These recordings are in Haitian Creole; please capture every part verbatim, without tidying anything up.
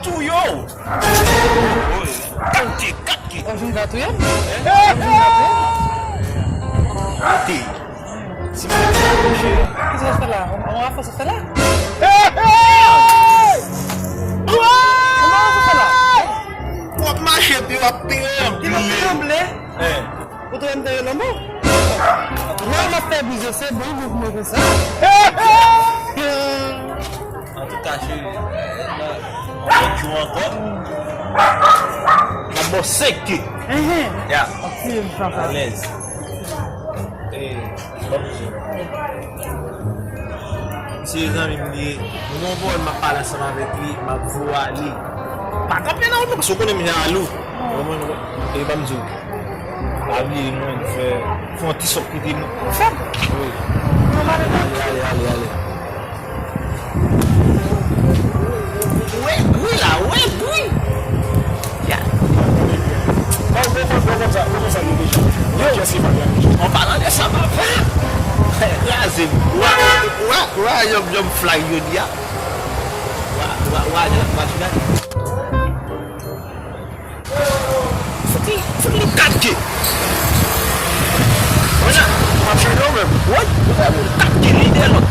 Touye w. Kat ke, kat ke. Ou vin ka touye m? Ou vin ka touye m? Rete. Si mwen te touche. Kisa w fè la? Yon afè w fè la? Kòman w fè la? W ap mache epi w ap peye angle. Ki w ap peye angle? Ou te wè m te rele anba? Lè w ap fè biznis, se bon, bon pou mwen konsa. Antouka, cheri, lòt jou ankò, m ap ba w senk ke. Ya. Alèz. E, se zanmi m li ye. Mwen gen yon pawòl m ap pale ansanm avèk li, m ap voye ale. Pa kanpe nan wout la, paske w konnen m jalou. Konprann? E ban m di w. Pa bliye mwen fè, fè yon ti sòt kite mwen. Fè? Wi. Ale, ale, ale, ale. Wè bri la, wè bri. Ya. Bon, bon, bon, bon, konsa, bon, konsa, nou deja. Yo. Kiyès ki pa gen? An palan de sa, papa. Kraze m. Wa, wa, wa, yòm, yòm fly yo di a. Wa, wa, wa, de la, wa, de la. Fout li, fout li kat ke. Mwen la, m ap jwenn yo menm. Woy, ou fè moun kat ke li de lòt.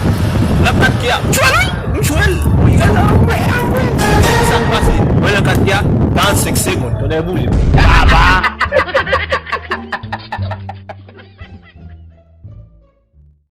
L ap kat ke a. Tchwè l, wi, m tchwè l. Wi, ala, wi, a, wi. Sa k pase? Mwen la kat ke a, karannsenk segonn. Tonnè boule. Papa!